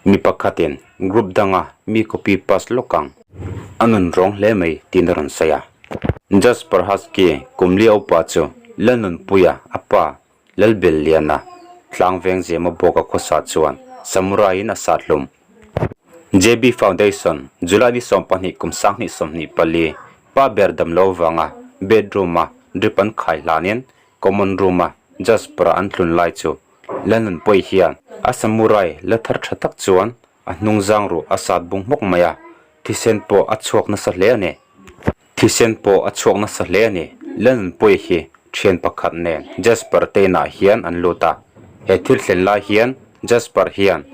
Mi pakhatin group danga mi copy paste lawk ang. A nun rawng hle mai tiin a rawn sawi a. Jasper Husky kum li a upa chu Lalnunpuia a pa Lalbelliana tlangveng zema bawka khawsa chuan Samurai in a sat hlum. JB Foundation, July ni 20 kum 2024, pa ber damlo vanga bedroom a drip an khai hlanin common room a Jasper-a an tlun lai chu Lalnunpuii hian a Samurai la thar tha tak chuan a hnung zang ruh a sat bung hmawk mai a, thisen pawh a chhuak nasa hle a ni. Thisen pawh a chhuak nasa hle a ni. Lalnunpuii hi thian pakhat nen Jasper te inah hian an lut a. He thil thlen lai hian Jasper hian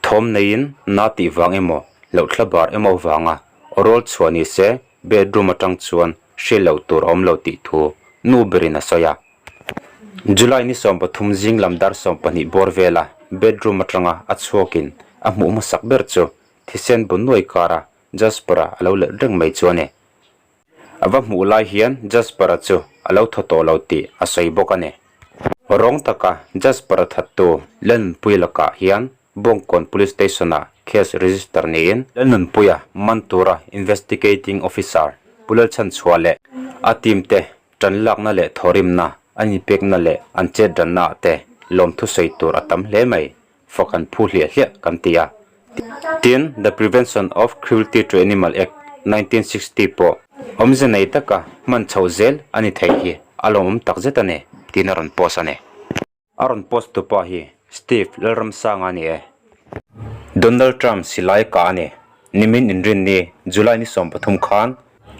thawm neiin na tih vang emaw, loh thla bar emaw vanga aw rawl chhuah ni se bedroom atang chuan hriat loh tur a awm lo tih thu nu berin a sawi a. July ni 13 zing lam dar 12 bawr vela bedroom atanga a chhuakin a hmuh hmasak ber chu thisen bu nuai kara Jasper-a a lo let reng mai chu a ni. A va hmuh lai hian Jasper-a chu a lo thaw tawh lo tih a sawi bawk a ni. Rawng taka Jasper-a thattu Lalnunpuia lakah hian Bawngkawn Police Station-ah case register niin Lalnunpuia man tura Investigating Officer Pu Lalchhanchhuah leh a team te tan lakna leh thawrimna an inpekna leh an chetranna ah te lawmthu sawi tur a tam hle mai. Fak an phu hliah hliah kan ti a. Tin, The Prevention of Cruelty to Animal Act, 1960 pawh awmze nei taka hman chhoh zel a ni thei hi a lawmawm tak zet a ni, tiin a rawn post a ni. A rawn post tupa hi Steve Lalramsanga a ni e. Donald Trump silai kah a ni. Nimin inrinni July ni 13 khan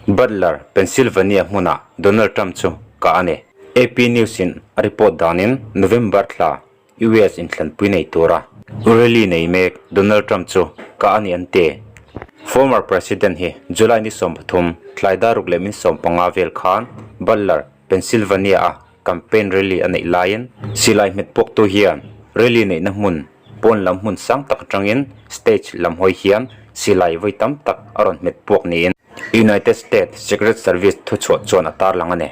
Butler, Pennsylvania hmunah Donald Trump chu kah a ni. AP News in a report danin November thla US inthlanpui nei tura rally nei mek Donald Trump chu kah a ni an ti. Former President hi July ni 13, tlai dar ruk leh min 15 vel khan Butler, Pennsylvania a campaign rally a neih laiin silai hmet pawktu hian rally neihna hmun pawn lam hmun sang tak atangin stage lam hawi hian silai vawi tam tak a rawn hmet puak niin United States Secret Service thuchhuah chuan a tarlang a ni.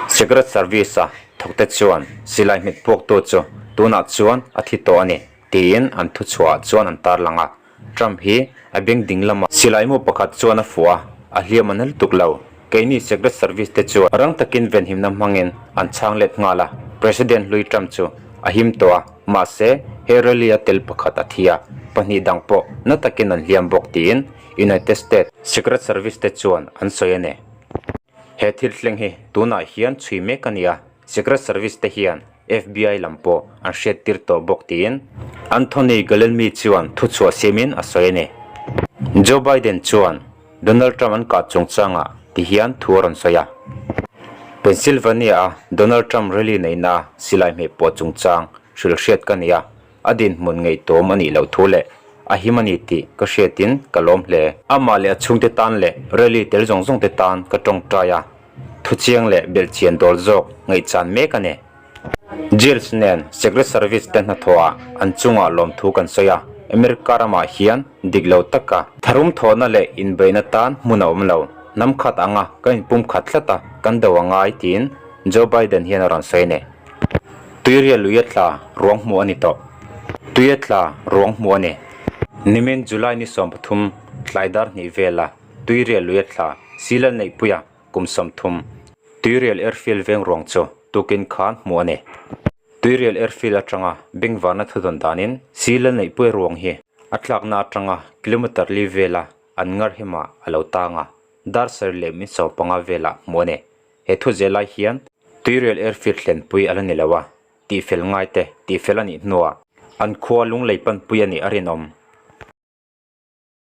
Secret Service a thawkte chuan silai hmet puaktu chu tunah chuan a thi tawh a ni tiin an thuchhuahah chuan an tarlang a. Trump hi a beng ding lamah silai mu pakhat chuan a fuh a, a hliam a na lutuk lo. Keini Secret Service te chuan rang takin venhimna hmangin an chhang let nghal a, President hlui Trump chu a him tawh a, mahse he rally a tel pakhat a thi a, pahnih dang pawh na takin an hliam bawk tiin United States Secret Service te chuan an sawi a ni. He thil thleng hi tunah hian chhui mek a ni a, Secret Service te hian FBI lam pawh an hriattir tawh bawk tiin Anthony Guglielmi chuan thuchhuah siamin a sawi a ni. Joe Biden chuan Donald Trump an kah chungchangah ti hian thu a rawn sawi a. Pennsylvania-a Donald Trump rally neihna silai hmeh pawh chungchang hrilh hriat ka ni a, a dinhmun ngeihtawm a nih loh thu leh a him a ni tih ka hriatin ka lawm hle. Amah leh a chhungte tan leh rally tel zawng zawng te tan ka tawngtai a, thuchiang leh belhchian dawl zawk ngaihchan mek a ni. Jills nen Secret Service te hnathawhah an chungah lawmthu kan sawi a, America ramah hian dik lo taka tharum thawhna leh inbeihna tan hmun a awm lo, hnam khat anga kan inpumkhat tlat a, kan do a ngai tiin Joe Biden hian a rawn sawi a ni. Tuirial lui a tla ruang hmuh a ni tawh. Tui a tla ruang hmuh a ni. Nimin July ni 13 tlai dar hnih vela Tuirial lui a tla Silal Neihpuia kum 30 Tuirial Airfield veng ruang chu tukin khan hmuh a ni. Tuirial Airfield atanga bengvarna thudawn danin Silal Neihpuia ruang hi a tlakna atanga kilometre li vela an ngar hemah a lo tang a, dar sarih leh min 15 velah hmuh a ni. He thu zel lai hian Tuirial Airfield hlenpui a la ni lo a, tihfel ngai te tihfel a nih hnuah an khua lunglei panpui a nih a rinawm.